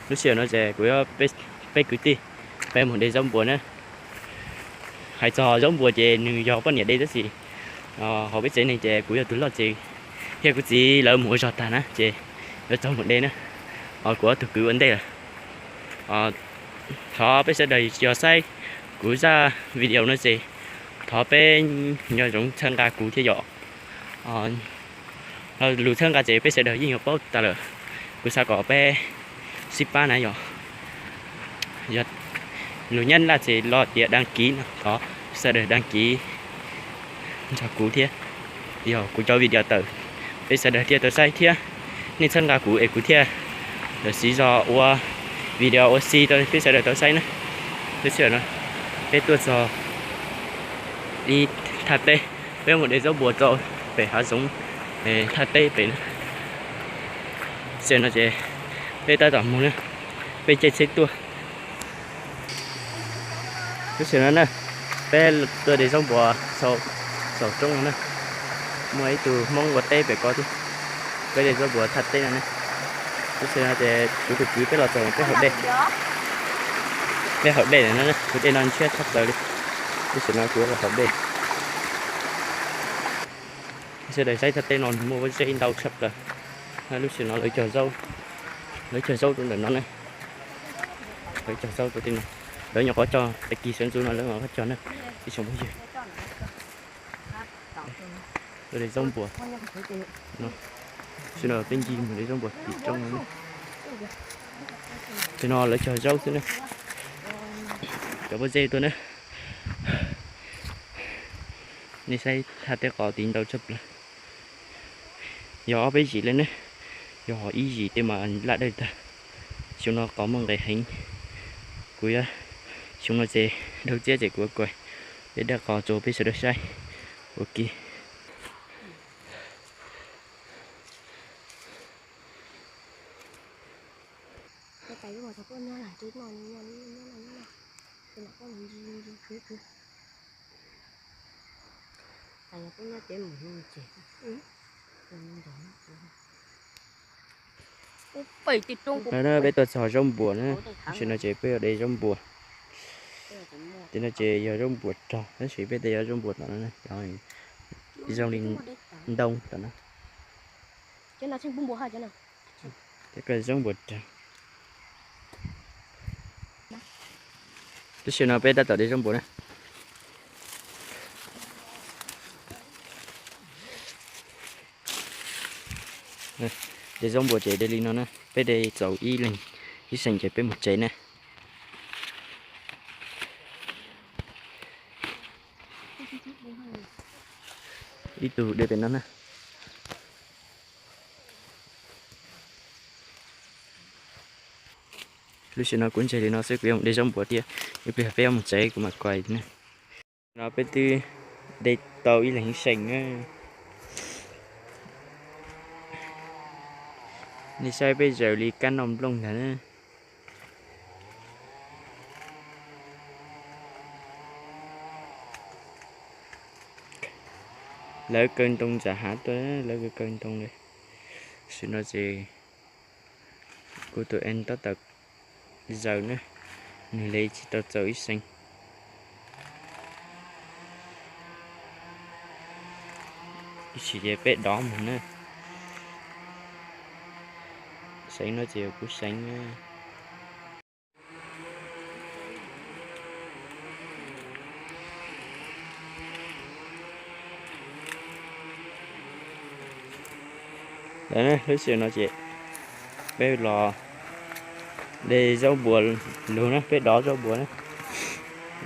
Lub sij hawm no ces kuv, peb kwv tij, peb mus de zaub npuas na. Hais txog zaub npuas ces nws yog poj niam de tab sis hauv peb tsev neeg ces kuv yog tus loj ces thiab kuv txiv lawv mus ua zog tag na ces yuav tau mus de na. Kuv ob tug kwv ua ntej lawm. Thov peb sawv daws yog saib kuv zaj video no ces thov peb nco ntsoov txhawb nqa kuv thiab yom. Lus txhawb nqa ces peb sawv daws yeej yuav paub tas lawm. Kuv xav kom peb sib pab na yom. Lus Nyab Laj ces los tias đăng ký no, thov sawv daws đăng ký nrog kuv thiab. Yog kuv cov video tawm peb sawv daws thiaj tau saib thiab. Nej txhawb nqa kuv es kuv thiaj siv zog ua video ua si rau peb sawv daws tau saib na. Lub sij hawm no peb tuaj txog ib thaj teb, peb mus de zaub npuas rau pem hav zoov thaj teb pem na. Lub sij hawm no ces peb tab tom mus na, peb caij tsheb tuaj. Lub sij hawm no na, peb tuaj de zaub npuas saum roob no na. Muaj ib tug Hmoob ua teb pem ko thiab. Peb de zaub npuas thaj teb no na. Lub sij hawm no ces kuv tus kwv peb los txog peb hauv dej. Peb hauv dej no, tus dej no ntshiab tshaj plaws li. Lub sij hawm no kuv los hauv dej. Sawv daws saib thaj teb no nws muaj pob zeb ntau tshaj plaws. Lub sij hawm no lawv cog zaub, lawv cog zaub rau ntawm no na. Lawv cog zaub rau tej no. Lawv nyuam qhuav cog tag kis sawv ntxov no lawv nyuam qhuav cog na. Ib tsoom phooj ywg, de zaub npuas. Sawv daws peb ncig mus de zaub npuas tim roob no. Tej no lawv cog zaub xwb na. Cov pob zeb tuaj na. Nej saib thaj teb qos tid ntau tshaj plaws. Yog ob peb yim li ne, yog ib yim tej mas laj dawb tag. Xyoo no qos muaj nqis heev. Kuv, xyoo no ces dhau txiab ces kuv yuav kaw peb dab qos rau peb sawv daws saib ua ke. Peb tuaj txog zaub npuas na, tam sim no ces peb yuav de zaub npuas. Tim no ces yog zaub npuas rog, tab sis peb tej yog zaub npuas tom no, zoo li ntoo tom no. Zaub npuas rog. Lub sij hawm no peb tab tom de zaub npuas na. De zaub npuas ces de li no na, peb de txaus ib leeg ib xeem ces peb mus tsev na. Ib tug de pem no na. Lub sij hawm no kuv ntseg li no xwb, kuv yuav mus de zaub npuas thiab, ib pliag peb yuav mus tsev kuv mam kuaj na. No peb twb de tau ib leeg ib xeem na. Nej saib peb zaws li kab noj nplooj ntag na. Lawv kaw ntoo ntxam hav tuaj, lawv kaw kaw ntoo li. Tam sim no ces kuv tus en tab tom zaws na, nws li tsis tau txaus ib xeem. Tab sis ces peb dov mus na. Xeev no ces kuv xeev na. Lub sij hawm no ces peb los de zaub npuas lug na, peb dov zaub npuas na.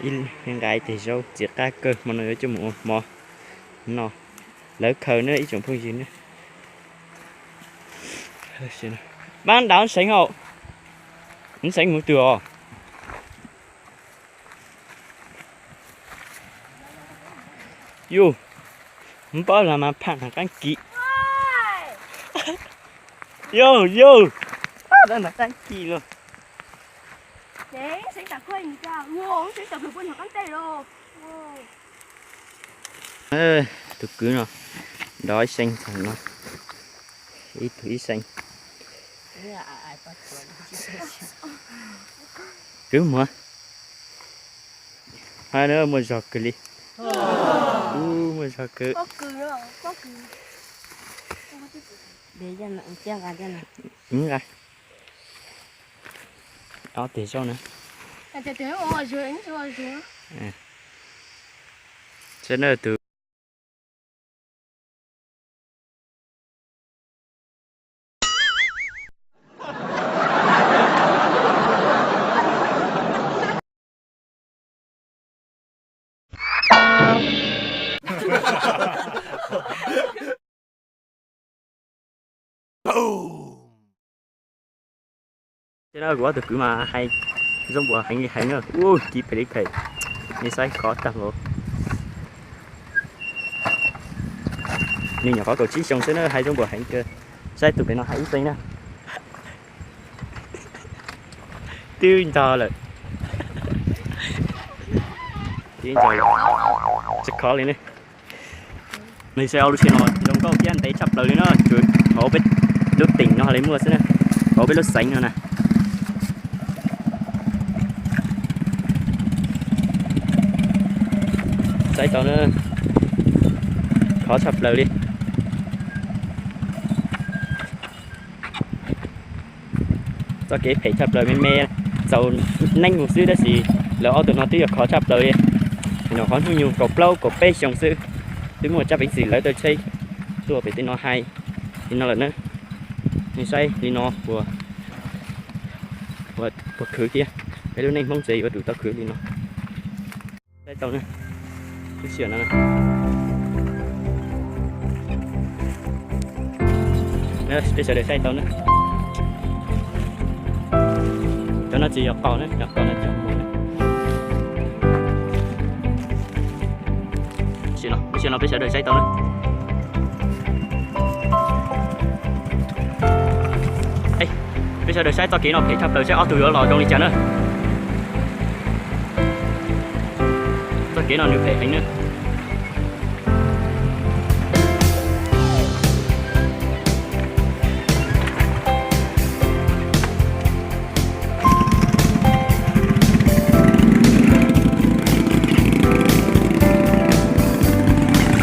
Ib nqa tes zaub txiv qab kawg, hmo no yuav coj mus ua hmo noj. Lawv khaws na ib tsoom phooj ywg na. Pab nrad xeev hauj, xeev mus twg os? Yus, npab los mas phaj nram qab kis. Yus, yus, phaj nram qab kis los. Tus kwv no dov ib xeem tag no, ib tug ib xeem. Kwv muag. Ha, muaj zog kawg li. Ub, muaj zog kawg. Nqa ob teg zaub na. Saib na tus. Thiab no kuv ob tug kwv mas hais zoo npaum heev li heev na. Ub, ci phem li phem. Nej saib khov tag npaum. Nws nyuam qhuav kaum tsib xyoo xwb na, hais zoo npaum heev kawg. Saib tus pem no hais ib xees na. Twb ntog lawm. Twb ntog lawm. Tsis khov li ne. Nws saib ob lub sij no zoo nkauj thiab ntev tshaj plaws li no, tsuas hauv peb lub teem no li muaj xwb na, hauv peb lub xeev no na. Saib tau na, khov tshaj plaws li. Txoj kev phem tshaj plaws, me me txaus neeb mus xwb tab sis lawv ob tug no twb yog khov tshaj plaws li. Nyuam qhuav hnub nyoog kaum plaub kaum peb xyoo xwb, twb muaj tsab peev xwm lawv tau tsheb tuaj pem tej no hais li no lawm na. Nej saib li no puas khwv thiab, peb lub neej Hmoob tsev yuav tsum tau khwv li no. Saib tau na. Lub sij hawm no, peb sawv daws saib tau na. Cov no tsis yog qaum na, cov qaum no cov mus na. Lub sij hawm no peb sawv daws saib tau na. Peb sawv daws saib txoj kev no phem tshaj plaws, saib ob tug yuav los zoo li cas na. Txoj kev no nws phem heev na.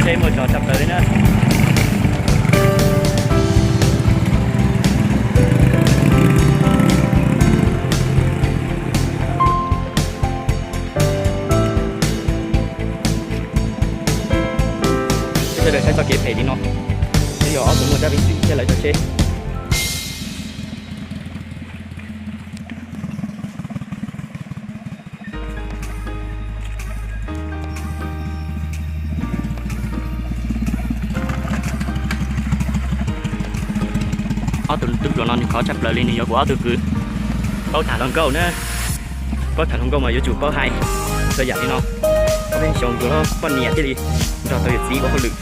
Tsheb muaj zog tshaj plaws li na. Peb sawv daws saib txoj kev phem li no, twb yog ob tug muaj tsab peev xwm thiab lawv tau tsheb. Ob tug tub hluas no nws khov tshaj plaws li, nws yuav kuv ob tug kwv paub tham hluas nkauj na. Paub tham hluas nkauj mas yuav tsum paub hais txhua yam li no, peb xyoo yuav poj niam thiaj li nrog tau yawm txiv ua hauj lwm.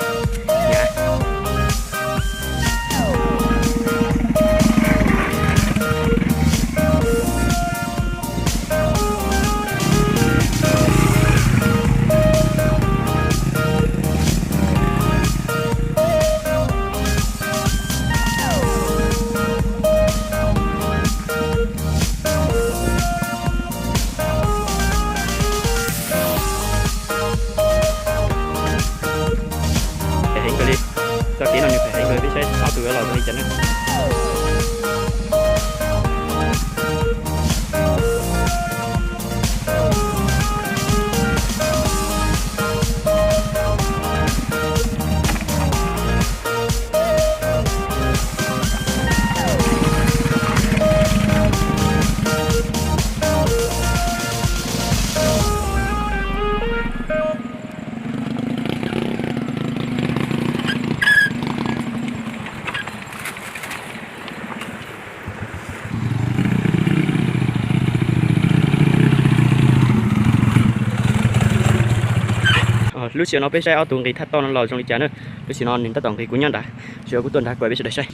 Phem heev kawg li. Txoj kev no nws phem heev kawg, peb saib ob tug yuav los zoo li cas na. Lub sij hawm no peb saib ob tug nqis thaj toj no los zoo li cas na. Lub sij hawm no nws tab tom nqis, kuv nyob nrad, sij hawm kuv tuaj nrad kuv peb sawv daws saib.